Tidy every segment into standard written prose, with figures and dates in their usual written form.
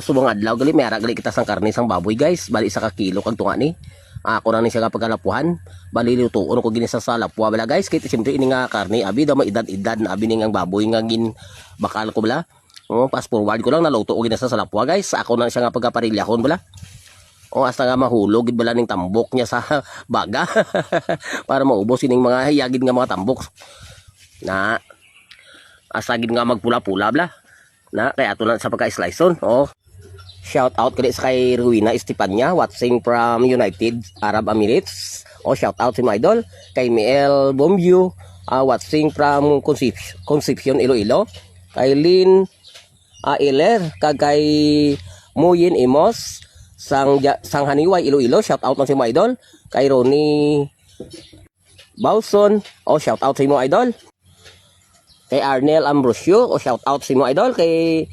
Subong adlaw gali may ara gali kita sang karne sang baboy, guys. Bali 1 ka kilo kag tunga ni. Ako na ni siya nga pagkalapuhan. Bali lutuon ko gini sa lapwa bala, guys. Kay siyempre ini nga karne abi daw maedad-edad na abi ning ang baboy nga gin bakal ko bala. Oh, fast forward ko lang, naluto ko gini sa lapwa, guys. Ako na siya nga pagkaparilyahon bala. O hasta nga mahulog gid bala ning tambok niya sa baga para maubos ining mga hiyagid nga mga tambok. Na asa gid nga magpula-pula bala. Na kaya ato na sa pagka-slice. Oh. Shout out kali sa kay Rowena Estepania, watching from United Arab Emirates. Oh, shout out si my idol kay Miel Bombio, watching from Concepcion, Iloilo. Kay Lynn Eler, kag kay Muyin Imos sang Haniway, Iloilo. Shout out man si my idol. Kay Ronnie Bauson, oh, shout out sa imo, idol. Kay Arnel Ambrosio, oh, shout out sa imo, idol. Kay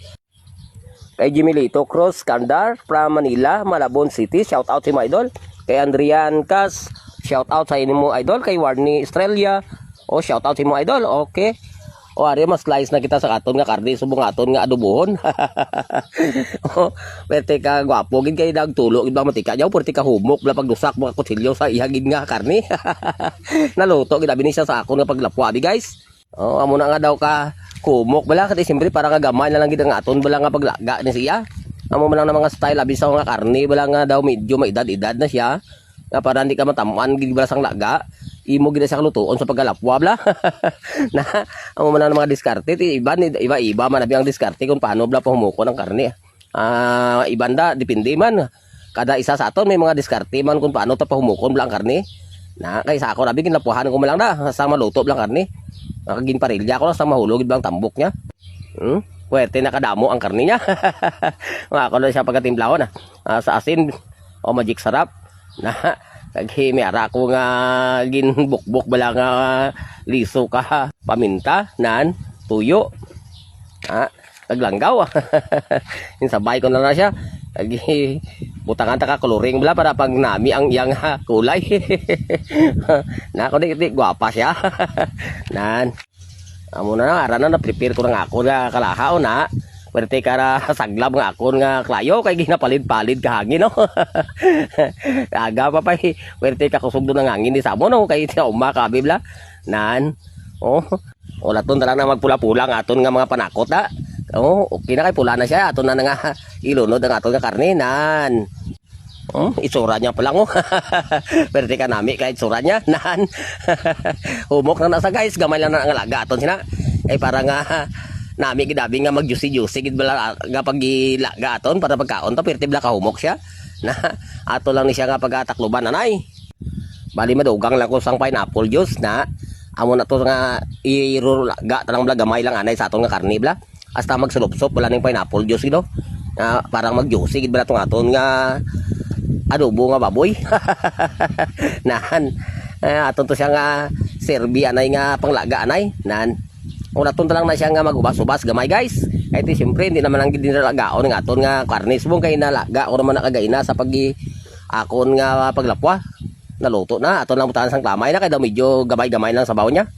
Jimilito Cruz Kandar from Manila, Malabon City, shout out sa imo, idol. Kay Andrian Cas, shout out sa imo, idol. Kay Warney Estrella, oh, shout out sa imo, idol. Okay. O ari mas slice na kita sa aton nga karne subong aton nga adobohon. Oh, pwerte ka gwapo gid kay nagtulo gid ba matika jaw, pwerte ka humok bala pagdusak mga kutsilyo sa iya gid nga karne. Naluto gid abi ni siya sa akon nga paglapwa abi, guys. Oh, amo na nga daw ka kumok bala kasi siyempre para nga gamay na lang gid ang aton bala nga paglaga ni siya. Amo man lang na mga style abi sa nga karne bala nga daw medyo may edad-edad na siya. Nga para hindi ka matamuan gid bala sang laga. Imo gid sa kalutuon sa pagkalapwa bala. Na amo man lang mga diskarte ti iba ni iba iba man abi ang diskarte kung paano bala pahumuko ng karne. Ah, ibanda depende man. Kada isa sa aton may mga diskarte man kung paano ta pahumukon bala ang karne. Na kay sa ako abi ginlapuhan ko man lang da sa maluto bala ang karne. Nakagin parilya ko lang sa mahulog bang tambok niya. Puwerte nakadamo ang karne niya. Mga ako na siya pagkatimplahon ah. Ah, sa asin o magic sarap. Na kag may ara ko nga ginbukbok bala nga liso ka paminta nan tuyo. Ah, kaglanggaw. Sabay ko na na siya. Kag butangan ta ka coloring bala para pag nami ang iyang kulay. Na ko di, di gwapa siya. Nan. Amo na ara na na-prepare ko na nga ako nga kalahaw na. Pwerte ka ra saglab nga ako nga klayo kay ginapalid-palid ka hangin, no. Aga pa pa eh. Pwerte ka kusog do ng hangin di sa mo, no, kay uma ka bibla. Nan. Oh. Wala ton tala na magpula-pula nga aton nga mga panakot da. Oh, okay na kay pula na siya. Aton na nga ilunod ang aton nga karne nan. Oh, itsura niya pa lang oh. Pwerte ka nami kay itsura niya nan. Humok na nasa, guys, gamay lang na ang alaga aton sina. Eh para nga nami gid abi nga mag-juicy juicy gid bala nga pagilaga aton para pagkaon ta pwerte bala kahumok siya. Na ato lang ni siya nga pagatakluban anay. Bali madugang lang ko sang pineapple juice na amo na to nga irulaga talang bala gamay lang anay sa aton nga karne bala. Hasta magsulop-sop wala ning pineapple juice gid, nga parang mag-juicy gid bala tong aton nga adobo nga baboy. Nan eh, aton to siya nga serbi anay nga panglaga anay nan. Una ton lang na siya nga magubas-ubas gamay, guys. Kay ti siyempre hindi naman ang ginalagaon ng aton nga karne subong kay nalaga o naman nakagaina sa pagi akon nga paglapwa. Naluto na aton lang butangan sang klamay na kay daw medyo gamay-gamay lang sabaw niya.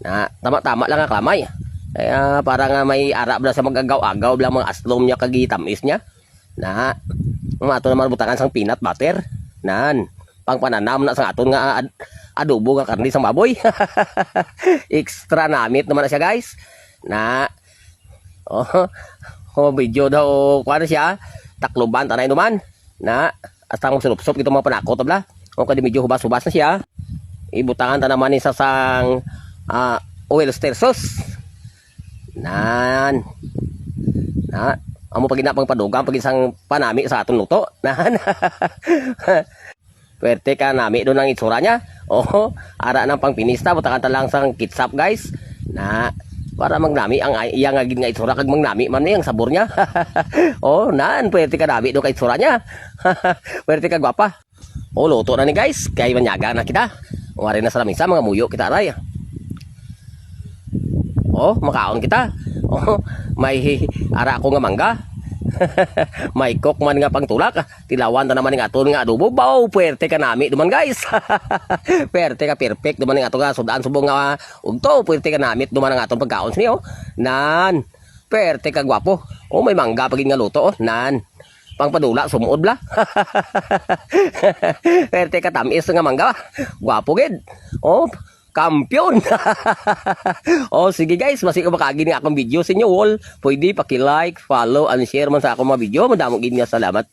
Na tama-tama lang ang klamay. Kaya para nga may ara bala sa magagaw-agaw bala mga aslom niya kag tamis niya. Na ato naman butangan sang peanut butter. Nan pangpananam na sa aton nga adobo nga karne sang baboy. Extra namit naman na siya, guys. Na oh, oh video daw kuan siya takluban tanay naman. Na hasta mong sulop-sop ito mga panakot bla. O kadi medyo hubas-hubas na siya. Ibutangan ta naman ni sa sang oyster sauce. Nan. Na amo pag pang padugang pag isang panami sa aton luto. Nan. Pwerte ka nami doon ang itsura niya. Oh, ara ng pangpinista butangan ta lang sang ketchup, guys. Na para magnami ang iya nga gid nga itsura kag magnami man ni ang sabor niya. Oh, nan pwerte ka nami do kay itsura niya. Pwerte ka gwapa. Oh, luto na ni, guys. Kay manyaga na kita. Wari na sa lamisa mga muyo kita aray. Oh, makaon kita. Oh, may ara ako nga mangga. May coke man nga pangtulak. Tilawan ta naman ng aton nga adobo. Baw, puwerte ka nami duman, guys. Puwerte ka perfect duman ng aton nga sudan subong nga ugto. Puwerte ka namit duman ang aton pagkaon niyo. Nan. Perte ka gwapo. Oh, may mangga pa gid nga luto oh. Nan. Pangpadula sumuod bla. Perte ka tamis nga mangga. Gwapo gid. Oh, kampiyon. Oh, sige guys, basi ko makaagi ni akong video sa inyo all. Pwede paki-like, follow, and share man sa akong mga video. Madamo gid nga salamat.